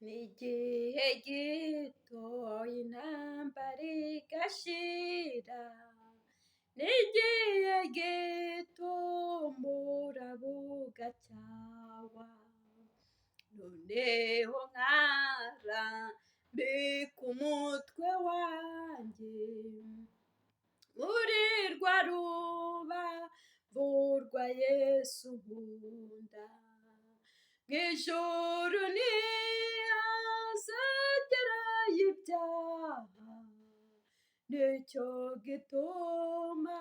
Ni igihe gito intambara igashira, ni igihe gito umuraba ugacyahwa, noneho nkarambika umutwe wanjye muri rwa rubavu rwa Yesu nkunda. Mu ijuru ntihazagerayo ibyaha, nicyo gituma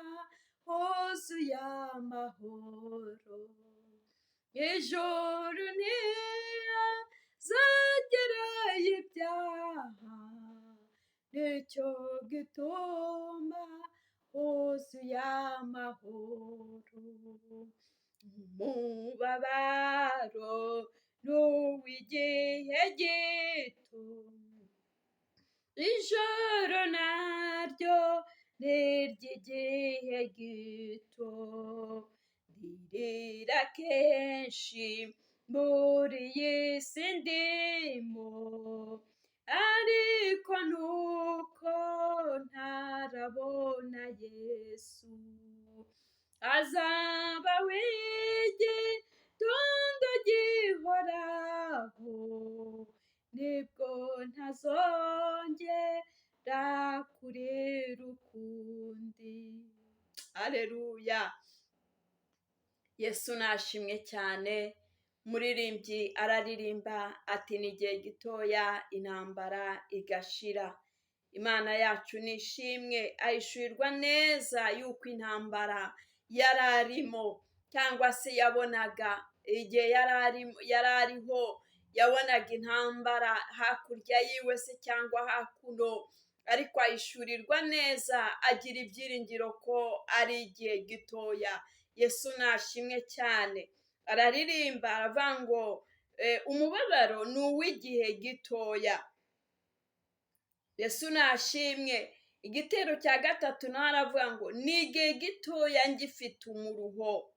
huzuye amahoro. Mu ijuru ntihazagerayo ibyaha, nicyo gituma huzuye amahoro. Umubabaro ni uw'igihe gito, ijoro naryo ni iry'igihe gito. Ndirira kenshi muri iyi si ndimo, ariko nuko ntarabona Yesu. Azaba w'igitondo gihoraho, nibwo ntazongera kurira ukundi. Aleluya! Yesu nashimwe cyane. Umuririmbyi araririmba ati: "Ni igihe gitoya intambara igashira." Imana yacu nishimwe. Ahishurirwa neza yuko intambara yari arimo, cyangwa se yabonaga igihe yari ariho, yabonaga intambara hakurya yiwe se cyangwa hakuno, ariko ahishurirwa neza, agira ibyiringiro ko ari igihe gitoya. Yesu nashimwe cyane. Araririmba aravuga ngo umubabaro ni uw'igihe gitoya. Yesu nashimwe. Igitero cya gatatu nawe aravuga ngo: "Ni igihe gitoya ngifite umuruho."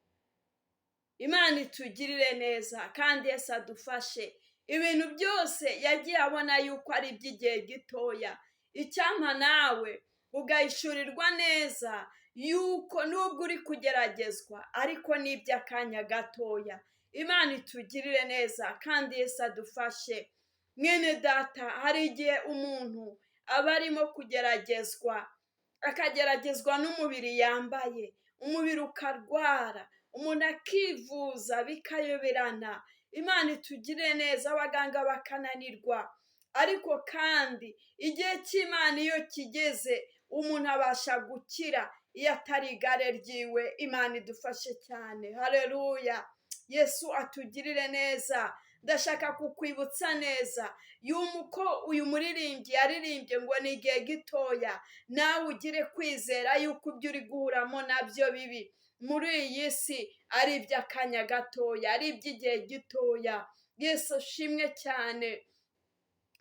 Imana itugirire neza kandi Yesu adufashe. Ibintu byose yagiye abona yuko ari iby'igihe gitoya. Icyampa nawe ugahishurirwa neza yuko nubwo uri kugeragezwa, ariko ni iby'akanya gatoya. Imana itugirire neza kandi Yesu adufashe. Mwene data, hari igihe umuntu aba arimo kugeragezwa, akageragezwa n'umubiri yambaye, umubiri ukarwara, umuntu akivuza bikayoberana. Imana itugirire neza, abaganga bakananirwa. Ariko kandi igihe cy'Imana iyo kigeze, umuntu abasha gukira iyo atari igare ryiwe. Imana idufashe cyane. Hareruya! Yesu atugirire neza. Ndashaka kukwibutsa neza yuko uyu muririmbyi yaririmbye ngo ni igihe gitoya. Nawe ugire kwizera yuko ibyo uri guhuramo nabyo bibi muri iyi si ari iby'akanya gatoya, ari iby'igihe gitoya. Yesu ashimwe cyane.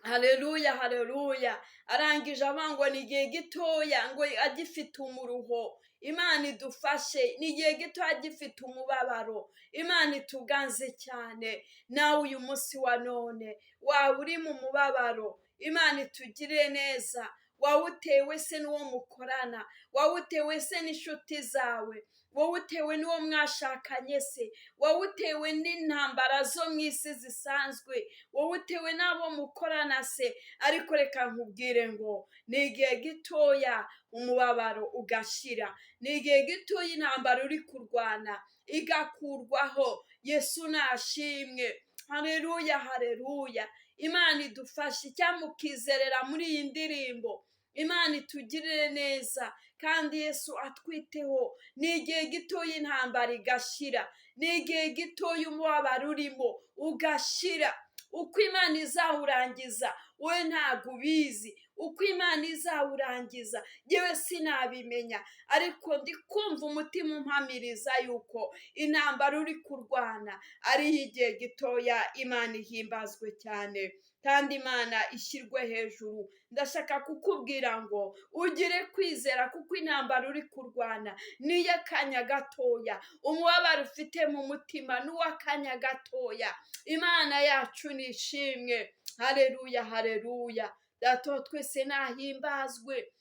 Hareruya, hareruya! Arangije avuga ngo ni igihe gitoya ngo agifite umuruho. Imana idufashe. Ni igihe gito agifite umubabaro. Imana ituganze cyane. Nawe uyu munsi wa none waba uri mu mubabaro, Imana itugirire neza. Wawutewe se n'uwo mukorana, wawutewe se n'inshuti zawe, wawutewe n'uwo mwashakanye se, wawutewe n'intambara zo mu isi zisanzwe, wawutewe n'abo mukorana se, ariko reka nkubwire ngo ni igihe gitoya umubabaro ugashira, ni igihe gitoya intambara uri kurwana igakurwaho. Yesu nashimwe. Hareruya, hareruya! Imana idufashe. Cyangwa ukizerera muri iyi ndirimbo. Imana itugirire neza kandi Yesu atwiteho. Ni igihe gitoya intambara igashira, ni igihe gitoya umubabaro urimo ugashira. Uko Imana izawurangiza wowe ntabwo ubizi, uko Imana izawurangiza yewe sinabimenya, ariko ndi kumva umutima umpamiriza yuko intambara uri kurwana ari iy'igihe gitoya. Imana ihimbazwe cyane kandi Imana ishyirwe hejuru. Ndashaka kukubwira ngo ugire kwizera, kuko intambara uri kurwana ni iy'akanya gatoya, umubabaro ufite mu mutima ni uw'akanya gatoya. Imana yacu nishimwe. Hareruya, hareruya. Data wa twese nahimbazwe.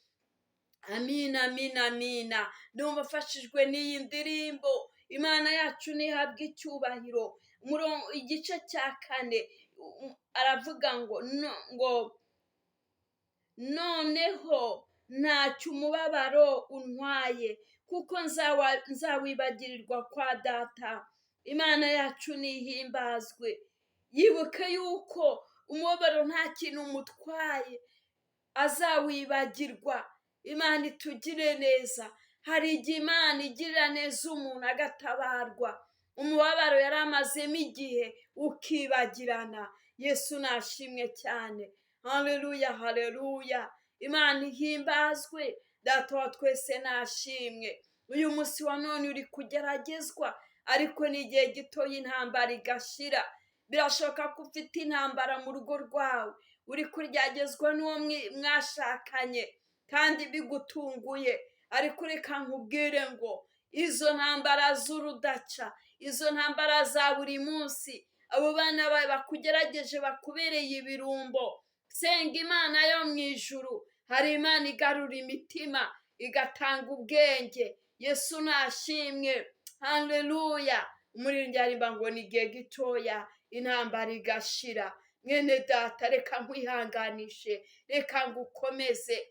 Amina, amina, amina. Ndumva afashijwe n'iyi ndirimbo. Imana yacu ntihabwe icyubahiro. Igice cya 4 aravuga ngo ngo noneho ntacyo umubabaro untwaye, kuko nzawibagirirwa kwa data. Imana yacu nihimbazwe. Yibuke yuko umubabaro nta kintu umutwaye, azawibagirwa. Imana itugire neza. Hari igihe Imana igirira neza umuntu agatabarwa, umubabaro yari amazemo igihe ukibagirana. Yesu nashimwe cyane. Haleluya, haleluya. Imana ihimbazwe. Data wa twese nashimwe. Uyu munsi wa none uri kugeragezwa, ariko ni igihe gito y'intambara igashira. Birashoboka ko ufite intambara mu rugo rwawe, uri kuryagezwa n'uwo mwashakanye kandi bigutunguye, ariko reka nkubwire ngo izo ntambara z'urudaca, izo ntambara za buri munsi, abo bana bawe bakugerageje bakubereye ibirumbo, senga Imana yo mu ijuru. Hari Imana igarura imitima, igatanga ubwenge. Yesu nashimwe. Haleluya. Umuririmbyi aririmba ngo ni igihe gitoya intambara igashira. Mwene data, reka nkwihanganishe, reka ngukomeze.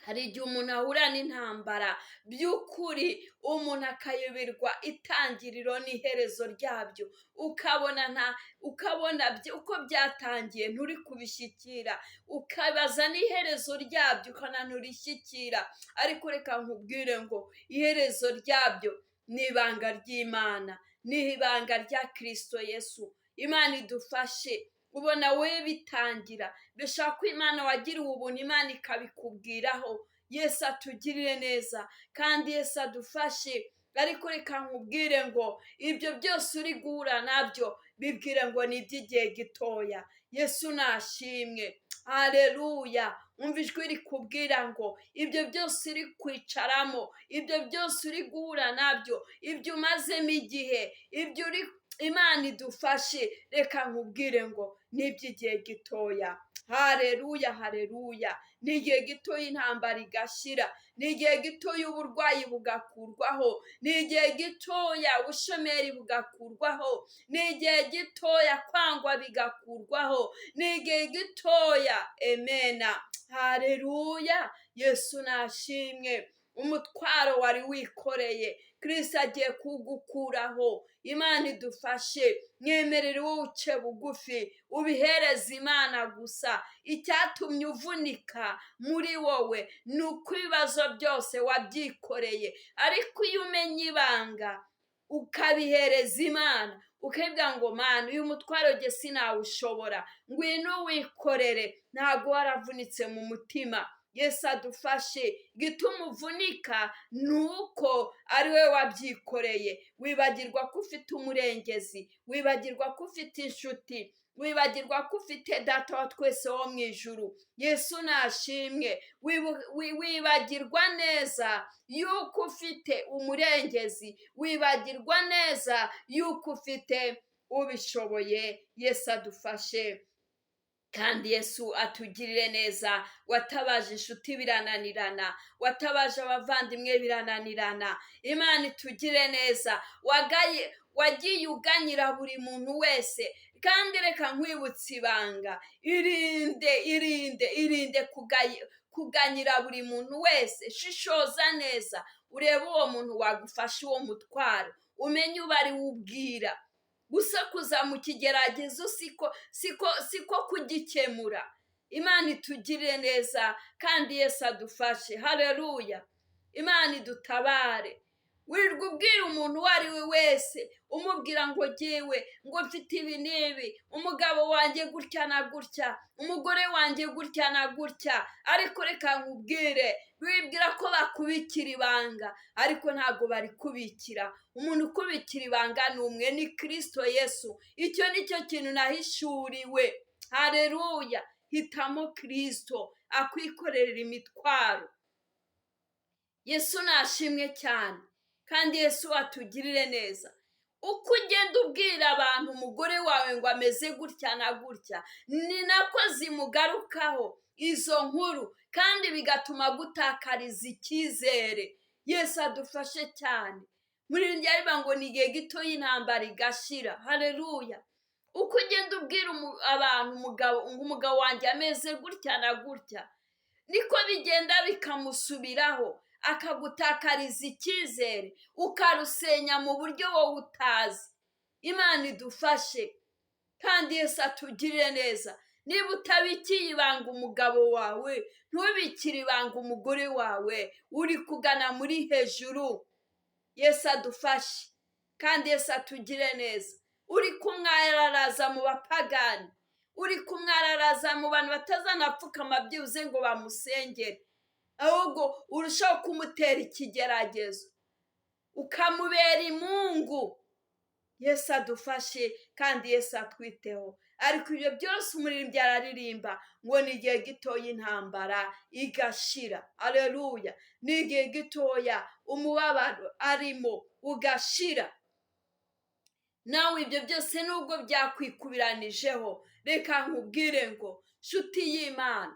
Hari igihe umuntu ahura n'intambara by'ukuri, umuntu akayoberwa itangiriro n'iherezo ryabyo, ukabona nta ukabona uko byatangiye nturi kubishyikira, ukabaza n'iherezo ryabyo ukabona nturishyikira. Ariko reka nkubwire ngo iherezo ryabyo ni ibanga ry'Imana, ni ibanga rya Kristo Yesu. Imana idufashe. Ubona we bitangira, bishaka ko Imana wagiriwe ubuntu, Imana ikabikubwiraho. Yesu atugirire neza kandi Yesu adufashe. Ariko reka nkubwire ngo ibyo byose uri guhura nabyo, bibwire ngo ni iby'igihe gitoya. Yesu nashimwe. Haleluya. Umva ijwi rikubwira ngo ibyo byose uri kwicaramo, ibyo byose uri guhura nabyo, ibyo umazemo igihe, ibyo uri, Imana idufashe. Reka nkubwire ngo ni iby'igihe gitoya. Haleluya, haleluya. Ni igihe gitoya intambara igashira, ni igihe gitoya uburwayi bugakurwaho, ni igihe gitoya ubushomeri bugakurwaho, ni igihe gitoya kwangwa bigakurwaho, ni igihe gitoya. Emena. Haleluya. Yesu nashimwe. Umutwaro wari wikoreye, Kristo agiye kuwugukuraho. Imana idufashe. Mwemerere wowe uce bugufi, ubihereze Imana gusa. Icyatumye uvunika muri wowe ni uko ibibazo byose wabyikoreye, ariko iyo umenye ibanga ukabihereza Imana, ukabwira ngo Mana, uyu mutwaro jye sinawushobora, ngwino wikorere, ntabwo waravunitse mu mutima. Yesu adufashe. Gituma uvunika ni uko ari we wabyikoreye. Wibagirwa ko ufite umurengezi, wibagirwa ko ufite inshuti, wibagirwa ko ufite data wa twese wo mu ijuru. Yesu nashimwe. Wibagirwa neza yuko ufite umurengezi, wibagirwa neza yuko ufite ubishoboye. Yesu adufashe kandi Yesu atugirire neza. Watabaje inshuti birananirana, watabaje abavandimwe birananirana. Imana itugire neza. Wagiye uganyira buri muntu wese. Kandi reka nkwibutse ibanga, irinde, irinde, irinde kuganyira buri muntu wese. Shishoza neza, urebe uwo muntu wagufasha uwo mutwaro, umenye uwo ari ubwira. Gusakuza mu kigeragezo siko kugikemura. Imana itugirire neza kandi Yesu adufashe. Haleluya. Imana idutabare. Wirirwa ubwira umuntu uwo ari we wese, umubwira ngo jyewe ngo mfite ibi n'ibi, umugabo wanjye gutya na gutya, umugore wanjye gutya na gutya. Ariko reka nkubwire, wibwira ko bakubikira ibanga, ariko ntabwo bari kubikira. Umuntu ukubikira ibanga ni umwe, ni Kristo Yesu. Icyo ni cyo kintu nahishuriwe. Haleluya. Hitamo Kristo akwikorerera imitwaro. Yesu nashimwe cyane kandi Yesu atugirire neza. Uko ugenda ubwira abantu umugore wawe ngo ameze gutya na gutya, ni nako zimugarukaho izo nkuru, kandi bigatuma agutakariza icyizere. Yesu adufashe cyane. Muri iryo ngo ni igihe gito y'intambara igashira. Hareruya. Uko ugenda ubwira abantu umugabo ngo umugabo wanjye ameze gutya na gutya, niko bigenda bikamusubiraho, akagutakariza icyizere, ukarusenya mu buryo wowe utazi. Imana idufashe kandi Yesu atugirire neza. Niba utabikiye ibanga umugabo wawe, ntubikire ibanga umugore wawe, uri kugana muri hejuru. Yesu adufashe kandi Yesu atugire neza. Uri kumwararaza mu bapagani, uri kumwararaza mu bantu batazanapfukama byibuze ngo bamusengere, ahubwo urushaho kumutera ikigeragezo, ukamubera imungu. Yesu adufashe kandi Yesu atwiteho. Ariko ibyo byose umuririmbyi araririmba ngo ni igihe gitoya intambara igashira. Aleluya. Ni igihe gitoya umubabaro arimo ugashira. Nawe ibyo byose nubwo byakwikubiranijeho, reka nkubwire ngo nshuti y'Imana,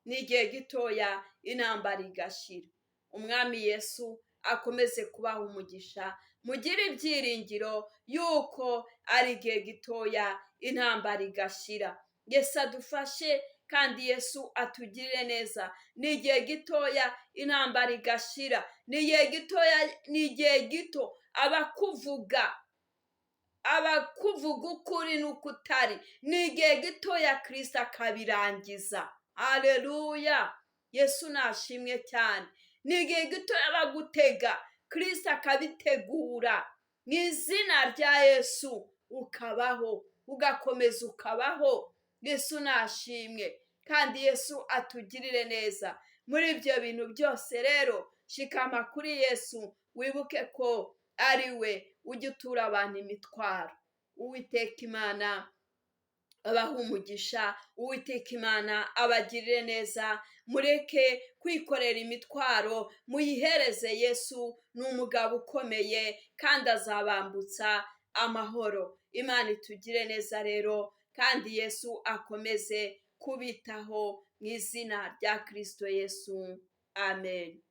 ni igihe gitoya intambara igashira. Umwami Yesu akomeze kubaha umugisha, mugire ibyiringiro yuko ari igihe gitoya intambara igashira. Yesu adufashe kandi Yesu atugirire neza. Ni igihe gitoya intambara igashira, ni igihe gitoya, ni igihe gito abakuvuga ukuri n'uko utari, ni igihe gitoya Kristo akabirangiza. Haleluya. Yesu nashimwe cyane. Ni igihe gitoya bagutega, Kristo akabitegura. Mu izina rya Yesu ukabaho, ugakomeza ukabaho. Yesu nashimwe kandi Yesu atugirire neza. Muri ibyo bintu byose rero, shikama kuri Yesu, wibuke ko ari we ujya utura abantu imitwaro. Uwiteka Imana abaha umugisha, Uwiteka Imana abagirire neza. Mureke kwikorera imitwaro, muyihereze Yesu. Ni umugabo ukomeye kandi azabambutsa amahoro. Imana itugire neza rero, kandi Yesu akomeze kubitaho mu izina rya Kristo Yesu. Amen.